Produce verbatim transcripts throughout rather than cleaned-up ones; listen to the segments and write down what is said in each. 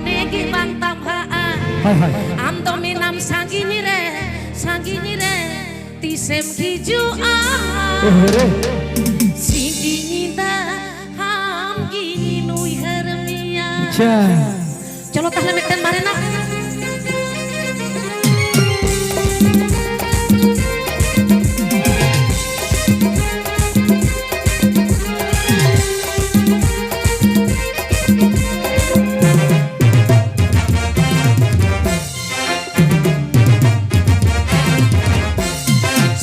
ᱱᱮ ᱜᱮ ᱵᱟᱝ ᱛᱟᱢᱵᱷᱟᱜᱼᱟ᱾ ᱦᱳᱭ, ᱦᱳᱭ᱾ ᱟᱢ ᱫᱚ ᱢᱮᱱᱟᱢ ᱥᱟᱺᱜᱤᱧ ᱨᱮ, ᱥᱟᱺᱜᱤᱧ ᱨᱮ, ᱛᱤᱥᱮᱢ ᱦᱤᱡᱩᱜᱼᱟ? ᱥᱤᱧ ᱧᱤᱫᱟᱹ ᱟᱢ ᱜᱤᱧ ᱩᱭᱦᱟᱹᱨ ᱢᱮᱭᱟ᱾ ᱟᱪᱪᱷᱟ᱾ ᱪᱚᱞᱚ ᱛᱟᱦᱞᱮ ᱢᱤᱫᱴᱮᱱ ᱢᱟᱨᱮᱱᱟᱜ᱾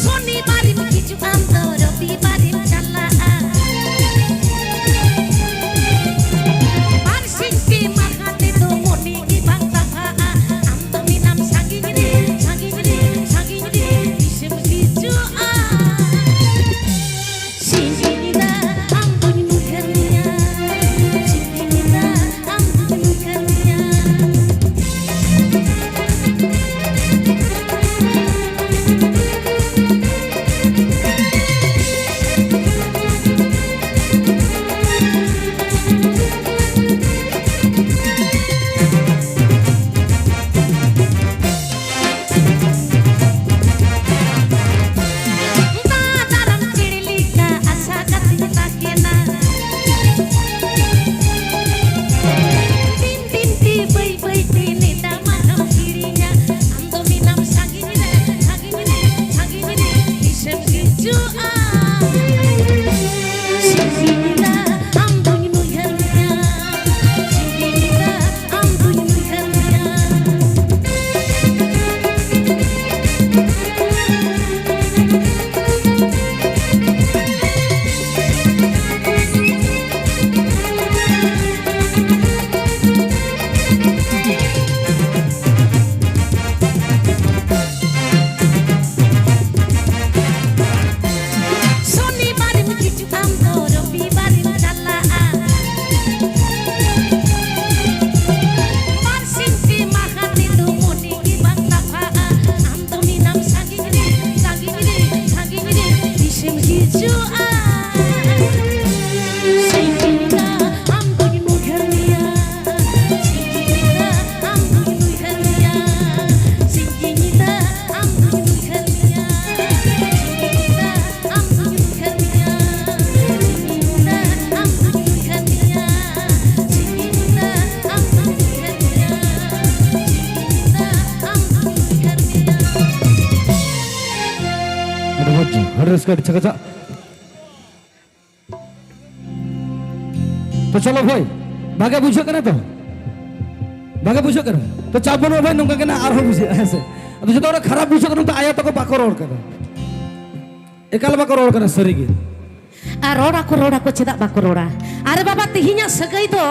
ᱥᱚᱱᱤᱵᱟᱨᱮᱢ ᱦᱤᱡᱩᱜ ᱟᱢ ᱫᱚ ᱨᱚᱵᱤᱵᱟᱨᱮᱢ ᱪᱟᱞᱟᱜᱼᱟ᱾ ᱵᱟᱨ ᱥᱤᱧ ᱯᱮ ᱢᱟᱦᱟ ᱛᱮᱫᱚ ᱢᱚᱱᱮ ᱜᱮ ᱵᱟᱝ ᱛᱟᱢᱟ᱾ ᱨᱟᱹᱥᱠᱟᱹ ᱟᱹᱰᱤ ᱪᱷᱟᱠᱟ ᱪᱷᱟᱠ᱾ ᱛᱚ ᱪᱚᱞᱚ ᱵᱷᱟᱭ, ᱵᱷᱟᱜᱮ ᱵᱩᱡᱷᱟᱹᱜ ᱠᱟᱱᱟ ᱛᱚ? ᱵᱷᱟᱜᱮ ᱵᱩᱡᱷᱟᱹᱜ ᱠᱟᱱᱟ? ᱛᱚ ᱪᱟᱯ ᱵᱟᱹᱱᱩᱜᱼᱟ ᱵᱷᱟᱭ, ᱱᱚᱝᱠᱟ ᱜᱮ ᱱᱟᱜ ᱟᱨᱦᱚᱸ ᱵᱩᱡᱷᱟᱹᱜᱼᱟ, ᱦᱮᱸ ᱥᱮ? ᱟᱫᱚ ᱡᱚᱛᱚ ᱦᱚᱲ ᱠᱷᱟᱨᱟᱯ ᱵᱩᱡᱷᱟᱹᱜ ᱠᱟᱱᱟ, ᱛᱚ ᱟᱭᱳ ᱛᱟᱠᱚ ᱵᱟᱠᱚ ᱨᱚᱲ ᱠᱟᱱᱟ, ᱮᱠᱟᱞ ᱵᱟᱠᱚ ᱨᱚᱲ ᱠᱟᱱᱟ ᱥᱟᱹᱨᱤ ᱜᱮ᱾ ᱟᱨ ᱨᱚᱲ ᱟᱠᱚ, ᱨᱚᱲ ᱟᱠᱚ, ᱪᱮᱫᱟᱜ ᱵᱟᱠᱚ ᱨᱚᱲᱟ? ᱟᱨᱮ ᱵᱟᱵᱟ, ᱛᱤᱦᱤᱧᱟᱜ ᱥᱟᱹᱜᱟᱹᱭ ᱫᱚ,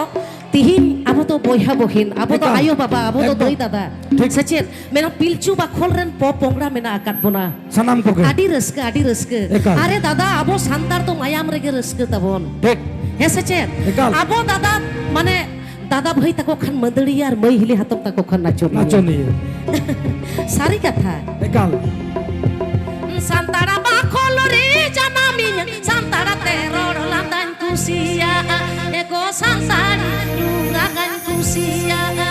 ᱛᱤᱦᱤᱧ ᱟᱵᱚ ᱫᱚ ᱵᱚᱭᱦᱟ ᱵᱚᱦᱤᱱ, ᱟᱵᱚ ᱫᱚ ᱮᱠᱟᱞ᱾ ᱟᱭᱳ ᱵᱟᱵᱟ, ᱟᱵᱚ ᱫᱚ ᱮᱠᱫᱚᱢ᱾ ᱫᱟᱹᱭ ᱫᱟᱫᱟ᱾ ᱴᱷᱤᱠ᱾ ᱥᱮ ᱪᱮᱫ? ᱢᱮᱱᱟ ᱯᱤᱞᱪᱩ ᱵᱟᱠᱷᱳᱞ ᱨᱮᱱ ᱯᱚ ᱯᱚᱝᱲᱟ ᱢᱮᱱᱟᱜ ᱟᱠᱟᱫ ᱵᱚᱱᱟ᱾ ᱥᱟᱱᱟᱢ ᱠᱚᱜᱮ᱾ ᱟᱹᱰᱤ ᱨᱟᱹᱥᱠᱟᱹ, ᱟᱹᱰᱤ ᱨᱟᱹᱥᱠᱟᱹ᱾ ᱮᱠᱟᱞ᱾ ᱟᱨᱮ ᱫᱟᱫᱟ, ᱟᱵᱚ ᱥᱟᱱᱛᱟᱲ ᱫᱚ ᱢᱟᱭᱟᱢ ᱨᱮᱜᱮ ᱨᱟᱹᱥᱠᱟᱹ ᱛᱟᱵᱚᱱ᱾ ᱴᱷᱤᱠ᱾ ᱦᱮᱸ ᱥᱮ ᱪᱮᱫ? ᱮᱠᱟᱞ᱾ ᱟᱵᱚ ᱫᱟᱫᱟ, ᱢᱟᱱᱮ, ᱫᱟᱫᱟ ᱵᱷᱟᱹᱭ ᱛᱟᱠᱚ ᱠᱷᱟᱱ ᱢᱟᱹᱫᱟᱹᱲᱤᱭᱟᱹ ᱟᱨ ᱢᱟᱹᱭ ᱦᱤᱞᱤ ᱦᱟᱛᱚᱢ ᱛᱟᱠᱚ ᱠᱷᱟᱱ ᱱᱟᱪᱚᱱᱤᱭᱟᱹ᱾ ᱱᱟᱪᱚᱱᱤᱭᱟᱹ᱾ ᱥᱟᱹᱨᱤ ᱠᱟᱛᱷᱟ᱾ ᱮᱠᱟᱞ᱾ ᱥᱟᱱᱛᱟᱲ ᱵᱟᱠᱷᱳᱞ ᱨᱮ ᱡᱟᱱᱟᱢᱤᱧ, ᱥᱟᱱᱛᱟᱲ ᱛᱮ ᱨᱚᱲ ᱞᱟᱸᱫᱟᱧ ᱠᱩᱥᱤᱭᱟᱜᱼᱟ᱾ ᱮ ᱜᱚ ᱥᱟᱱᱛᱟᱲ ᱨᱩ ᱨᱟᱜᱟᱧ ᱠᱩᱥᱤᱭᱟᱜᱼᱟ᱾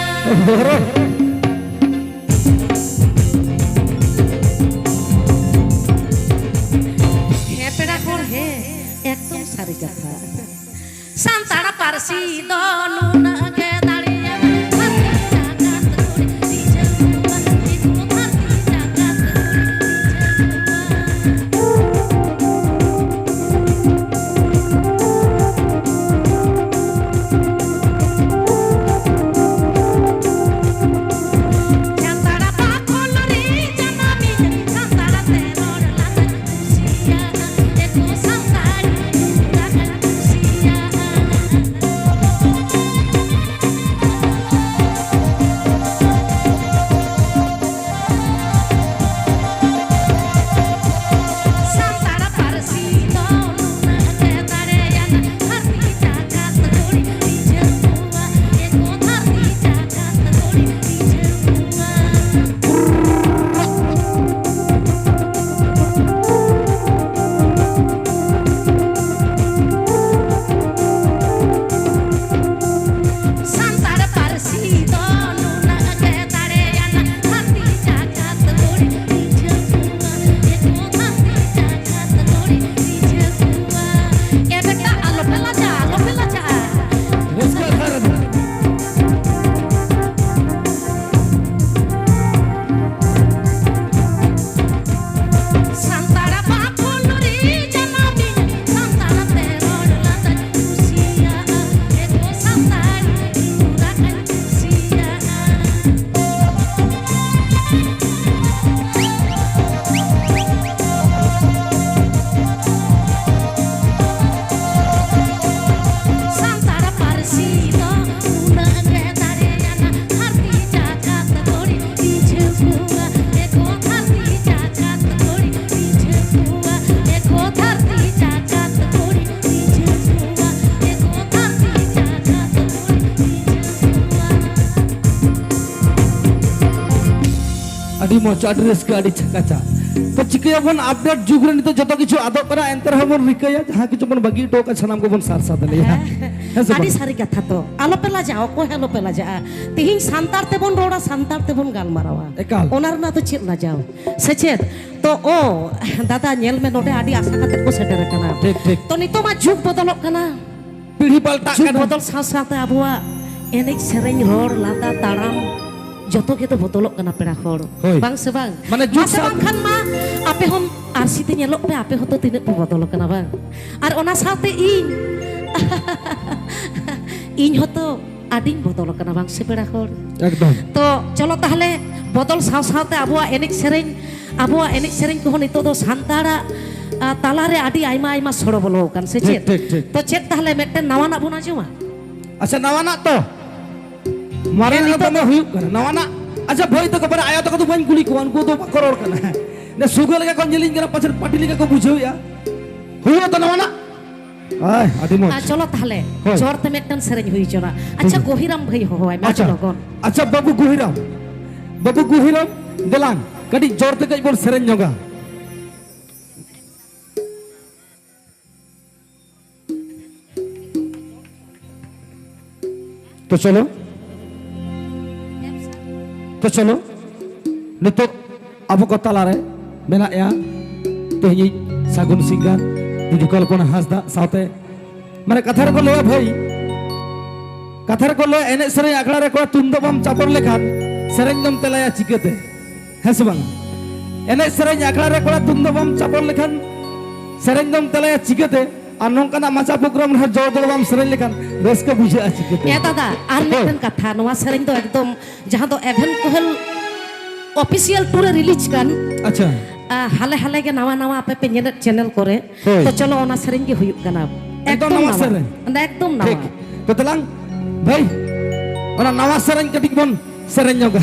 ᱦᱮᱸ ᱯᱮᱲᱟ ᱦᱚᱲ, ᱦᱮᱸ, ᱮᱠᱫᱚᱢ ᱥᱟᱹᱨᱤ ᱠᱟᱛᱷᱟ᱾ ᱥᱟᱱᱛᱟᱲ ᱯᱟᱹᱨᱥᱤ ᱫᱚ ᱱᱩᱱᱟᱹᱜ ᱜᱮ ᱫᱟᱲᱮᱭᱟᱜᱼᱟ᱾ ᱫᱷᱟᱹᱨᱛᱤ ᱡᱟᱠᱟᱛ ᱠᱚᱨᱮ ᱨᱤᱡᱷᱟᱹᱣ ᱠᱚᱣᱟ᱾ ᱫᱤᱠᱩ ᱫᱷᱟᱹᱨᱛᱤ ᱡᱟᱠᱟᱛ ᱠᱚᱨᱮ ᱨᱤᱡᱷᱟᱹᱣ ᱠᱚᱣᱟ᱾ ᱥᱟᱱᱛᱟᱲ ᱵᱟᱠᱷᱳᱞ ᱨᱮ ᱡᱟᱱᱟᱢᱤᱧ, ᱥᱟᱱᱛᱟᱲ ᱛᱮ ᱨᱚᱲ ᱞᱟᱸᱫᱟᱧ ᱠᱩᱥᱤᱭᱟᱜᱼᱟ᱾ ᱫᱤᱠᱩ ᱥᱟᱱᱛᱟᱲ ᱨᱟᱜᱟᱧ ᱠᱩᱥᱤᱭᱟᱜᱼᱟ᱾ ᱟᱹᱰᱤ ᱢᱚᱡᱽ, ᱟᱹᱰᱤ ᱨᱟᱹᱥᱠᱟᱹ, ᱟᱹᱰᱤ ᱪᱷᱟᱠᱟᱪᱷᱟ᱾ ᱛᱚ ᱪᱤᱠᱟᱹᱭᱟᱵᱚᱱ, ᱟᱯᱰᱮᱴ ᱡᱩᱜᱽ ᱨᱮ ᱱᱤᱛᱚᱜ ᱡᱚᱛᱚ ᱠᱤᱪᱷᱩ ᱟᱫᱚᱜ ᱠᱟᱱᱟ, ᱮᱱᱛᱮ ᱨᱮᱦᱚᱸ ᱵᱚᱱ ᱨᱤᱠᱟᱹᱭᱟ ᱡᱟᱦᱟᱸ ᱠᱤᱪᱷᱩ ᱵᱚᱱ ᱵᱟᱹᱜᱤ ᱦᱚᱴᱚ ᱟᱠᱟᱫ ᱥᱟᱱᱟᱢ ᱠᱚᱵᱚᱱ ᱥᱟᱨᱥᱟ ᱫᱟᱲᱮᱭᱟᱜᱼᱟ᱾ ᱦᱮᱸ᱾ ᱦᱮᱸ ᱥᱮ ᱟᱹᱰᱤ ᱵᱟᱝ? ᱥᱟᱹᱨᱤ ᱠᱟᱛᱷᱟ ᱛᱚ᱾ ᱟᱞᱚᱯᱮ ᱞᱟᱡᱟᱜᱼᱟ, ᱚᱠᱚᱭ ᱦᱚᱸ ᱟᱞᱚᱯᱮ ᱞᱟᱡᱟᱜᱼᱟ᱾ ᱛᱤᱦᱤᱧ ᱥᱟᱱᱛᱟᱲ ᱛᱮᱵᱚᱱ ᱨᱚᱲᱟ, ᱥᱟᱱᱛᱟᱲ ᱛᱮᱵᱚᱱ ᱜᱟᱞᱢᱟᱨᱟᱣᱟ᱾ ᱮᱠᱟᱞ᱾ ᱚᱱᱟ ᱨᱮᱱᱟᱜ ᱫᱚ ᱪᱮᱫ ᱞᱟᱡᱟᱣ? ᱥᱮ ᱪᱮᱫ? ᱛᱚ ᱚ ᱫᱟᱫᱟ, ᱧᱮᱞ ᱢᱮ, ᱱᱚᱰᱮ ᱟᱹᱰᱤ ᱟᱥᱟ ᱠᱟᱛᱮ ᱠᱚ ᱥᱮᱴᱮᱨ ᱟᱠᱟᱱᱟ᱾ ᱴᱷᱤᱠ, ᱴᱷᱤᱠ᱾ ᱛᱚ ᱱᱤᱛᱚᱜ ᱢᱟ ᱡᱩᱜᱽ ᱵᱚᱫᱚᱞᱚᱜ ᱠᱟᱱᱟ᱾ ᱯᱤᱲᱦᱤ ᱯᱟᱞᱴᱟᱜ ᱡᱩᱜᱽ ᱠᱟᱱᱟ᱾ ᱵᱚᱫᱚᱞ ᱥᱟᱶ ᱥᱟᱶᱛᱮ ᱟᱵᱚᱣᱟᱜ ᱮᱱᱮᱡ ᱥᱮᱨᱮᱧ, ᱨᱚᱲ ᱞᱟᱸᱫᱟ, ᱛᱟᱲᱟᱢ, ᱡᱚᱛᱚ ᱜᱮᱛᱚ ᱵᱚᱫᱚᱞᱚᱜ ᱠᱟᱱᱟ, ᱯᱮᱲᱟ ᱦᱚᱲ᱾ ᱦᱳᱭ᱾ ᱵᱟᱝ ᱥᱮ ᱵᱟᱝ? ᱢᱟᱱᱮ ᱡᱩᱜᱽ ᱢᱟᱥᱮ ᱥᱟᱶ ᱵᱟᱝᱠᱷᱟᱱ ᱢᱟ ᱟᱯᱮ ᱦᱚᱸ ᱟᱨᱥᱤ ᱛᱮ ᱧᱮᱞᱚᱜ ᱯᱮ, ᱟᱯᱮ ᱦᱚᱸᱛᱚ ᱛᱤᱱᱟᱹᱜ ᱯᱮ ᱵᱚᱫᱚᱞ ᱟᱠᱟᱱᱟ, ᱵᱟᱝ? ᱟᱨ ᱚᱱᱟ ᱥᱟᱶᱛᱮ ᱤᱧ, ᱤᱧ ᱦᱚᱸᱛᱚ ᱟᱹᱰᱤᱧ ᱵᱚᱫᱚᱞ ᱟᱠᱟᱱᱟ, ᱵᱟᱝ ᱥᱮ, ᱯᱮᱲᱟ ᱦᱚᱲ? ᱮᱠᱫᱚᱢ᱾ ᱛᱚ ᱪᱚᱞᱚ ᱛᱟᱦᱞᱮ, ᱵᱚᱫᱚᱞ ᱥᱟᱶ ᱥᱟᱶᱛᱮ ᱟᱵᱚᱣᱟᱜ ᱮᱱᱮᱡ ᱥᱮᱨᱮᱧ, ᱟᱵᱚᱣᱟᱜ ᱮᱱᱮᱡ ᱥᱮᱨᱮᱧ ᱠᱚᱦᱚᱸ ᱱᱤᱛᱚᱜ ᱫᱚ ᱥᱟᱱᱛᱟᱲᱟᱜ, ᱟ, ᱛᱟᱞᱟᱨᱮ ᱟᱹᱰᱤ ᱟᱭᱢᱟ ᱟᱭᱢᱟ ᱥᱚᱲᱚ ᱵᱚᱞᱚ ᱟᱠᱟᱱ, ᱥᱮ ᱴᱷᱤᱠ, ᱪᱮᱫ? ᱴᱷᱤᱠ, ᱴᱷᱤᱠ᱾ ᱛᱚ ᱪᱮᱫ ᱛᱟᱦᱞᱮ ᱢᱤᱫᱴᱮᱱ ᱱᱟᱣᱟᱱᱟᱜ ᱵᱚᱱ ᱟᱸᱡᱚᱢᱟ? ᱟᱪᱪᱷᱟ, ᱱᱟᱣᱟᱱᱟᱜ ᱛᱚ? ᱢᱟᱨᱮ ᱦᱮᱸ, ᱨᱮᱱᱟᱜ ᱱᱤᱛᱚᱜ ᱫᱚᱢᱮ ᱫᱚ ᱦᱩᱭᱩᱜ ᱠᱟᱱᱟ᱾ ᱱᱟᱣᱟᱱᱟᱜ, ᱟᱪᱪᱷᱟ, ᱵᱷᱟᱹᱭ ᱛᱟᱠᱚ, ᱵᱟᱨᱮ ᱟᱭᱳ ᱛᱟᱠᱚ ᱫᱚ ᱵᱟᱹᱧ ᱠᱩᱞᱤ ᱠᱚᱣᱟ, ᱩᱱᱠᱩ ᱫᱚ ᱵᱟᱠᱚ ᱨᱚᱲ ᱠᱟᱱᱟ᱾ ᱱᱮ ᱥᱩᱜᱟᱹ ᱞᱮᱠᱟ ᱠᱚ ᱧᱮᱞᱤᱧ ᱠᱟᱱᱟ, ᱯᱟᱪᱮᱫ ᱯᱟᱹᱴᱤ ᱞᱮᱠᱟ ᱠᱚ ᱵᱩᱡᱷᱟᱹᱣᱮᱫᱼᱟ᱾ ᱦᱩᱭᱩᱜᱼᱟ ᱛᱚ ᱱᱟᱣᱟᱱᱟᱜ? ᱟᱭ, ᱟᱹᱰᱤ ᱢᱚᱡᱽ᱾ ᱟᱨ ᱪᱚᱞᱚ ᱛᱟᱦᱞᱮ, ᱦᱳᱭ᱾ ᱡᱚᱨ ᱛᱮ ᱢᱤᱫᱴᱟᱝ ᱥᱮᱨᱮᱧ ᱦᱩᱭ ᱦᱚᱪᱚᱱᱟ᱾ ᱟᱪᱪᱷᱟ, ᱴᱷᱤᱠ᱾ ᱜᱚᱦᱤᱨᱟᱢ ᱵᱷᱟᱹᱭ ᱦᱚᱦᱚᱣᱟᱭ ᱢᱮ, ᱟᱹᱰᱤ ᱟᱪᱪᱷᱟ᱾ ᱞᱚᱜᱚᱱ᱾ ᱟᱪᱪᱷᱟ, ᱵᱟᱹᱵᱩ ᱜᱚᱦᱤᱨᱟᱢ, ᱵᱟᱹᱵᱩ ᱜᱚᱦᱤᱨᱟᱢ, ᱫᱮᱞᱟᱝ, ᱠᱟᱹᱴᱤᱡ ᱡᱚᱨ ᱛᱮ ᱠᱟᱹᱡ ᱵᱚᱱ ᱥᱮᱨᱮᱧ ᱧᱚᱜᱟ᱾ ᱛᱚ ᱪᱚᱞᱚ, ᱛᱚ ᱪᱚᱞᱚ, ᱱᱤᱛᱚᱜ ᱟᱵᱚ ᱠᱚ ᱛᱟᱞᱟᱨᱮ ᱢᱮᱱᱟᱜᱼᱟ ᱛᱮᱦᱮᱧᱤᱡ ᱥᱟᱹᱜᱩᱱ ᱥᱤᱝᱜᱟᱨ ᱫᱤᱫᱤ ᱠᱚᱞᱯᱚᱱᱟ ᱦᱟᱸᱥᱫᱟ ᱥᱟᱶᱛᱮ, ᱢᱟᱱᱮ, ᱠᱟᱛᱷᱟ ᱨᱮᱠᱚ ᱞᱟᱹᱭᱟ ᱵᱷᱟᱹᱭ, ᱠᱟᱛᱷᱟ ᱨᱮᱠᱚ ᱞᱟᱹᱭᱟ, ᱮᱱᱮᱡ ᱥᱮᱨᱮᱧ ᱟᱠᱷᱲᱟ ᱨᱮ ᱠᱚᱲᱟ ᱛᱩᱢᱫᱟᱜ ᱵᱟᱢ ᱪᱟᱯᱚᱲ ᱞᱮᱠᱷᱟᱱ ᱥᱮᱨᱮᱧ ᱫᱚᱢ ᱛᱮᱞᱟᱭᱟ ᱪᱤᱠᱟᱹᱛᱮ? ᱦᱮᱸ ᱥᱮ ᱵᱟᱝ? ᱮᱱᱮᱡ ᱥᱮᱨᱮᱧ ᱟᱠᱷᱲᱟ ᱨᱮ ᱠᱚᱲᱟ ᱛᱩᱢᱫᱟᱜ ᱵᱟᱢ ᱪᱟᱯᱚᱲ ᱞᱮᱠᱷᱟᱱ ᱥᱮᱨᱮᱧ ᱫᱚᱢ ᱛᱮᱞᱟᱭᱟ ᱪᱤᱠᱟᱹᱛᱮ? ᱟᱨ ᱱᱚᱝᱠᱟᱱᱟᱜ ᱢᱟᱪᱟ ᱯᱨᱳᱜᱨᱟᱢ ᱨᱮ ᱡᱚᱲ ᱡᱚᱲ ᱵᱟᱢ ᱥᱮᱨᱮᱧ ᱞᱮᱠᱷᱟᱱ ᱨᱟᱹᱥᱠᱟᱹ ᱵᱩᱡᱷᱟᱹᱜᱼᱟ ᱪᱤᱠᱟᱹᱛᱮ? ᱮ ᱫᱟᱫᱟ, ᱟᱨ ᱦᱳᱭ᱾ ᱢᱤᱫᱴᱮᱱ ᱠᱟᱛᱷᱟ, ᱱᱚᱣᱟ ᱥᱮᱨᱮᱧ ᱫᱚ ᱮᱠᱫᱚᱢ, ᱡᱟᱦᱟᱸ ᱫᱚ ᱮᱵᱷᱮᱱ ᱠᱳᱦᱮᱞ ᱚᱯᱷᱤᱥᱤᱭᱟᱞ ᱴᱩ ᱨᱮ ᱨᱤᱞᱤᱡᱽ ᱠᱟᱱ, ᱟᱪᱪᱷᱟ᱾ ᱟ, ᱦᱟᱞᱮ ᱦᱟᱞᱮ ᱜᱮ ᱱᱟᱣᱟ ᱱᱟᱣᱟ ᱟᱯᱮ ᱯᱮ ᱧᱮᱞᱮᱫ ᱪᱮᱱᱮᱞ ᱠᱚᱨᱮ, ᱦᱳᱭ᱾ ᱛᱚ ᱪᱚᱞᱚ ᱚᱱᱟ ᱥᱮᱨᱮᱧ ᱜᱮ ᱦᱩᱭᱩᱜ ᱠᱟᱱᱟ᱾ ᱮᱠᱫᱚᱢ ᱮᱠᱫᱚᱢ ᱱᱟᱣᱟ ᱱᱟᱣᱟ᱾ ᱥᱮᱨᱮᱧ᱾ ᱚᱱᱟ ᱮᱠᱫᱚᱢ ᱱᱟᱣᱟ᱾ ᱴᱷᱤᱠ᱾ ᱛᱚ ᱫᱮᱞᱟᱝ ᱵᱷᱟᱹᱭ, ᱚᱱᱟ ᱱᱟᱣᱟ ᱥᱮᱨᱮᱧ ᱠᱟᱹᱴᱤᱡ ᱵᱚᱱ ᱥᱮᱨᱮᱧ ᱧᱚᱜᱟ᱾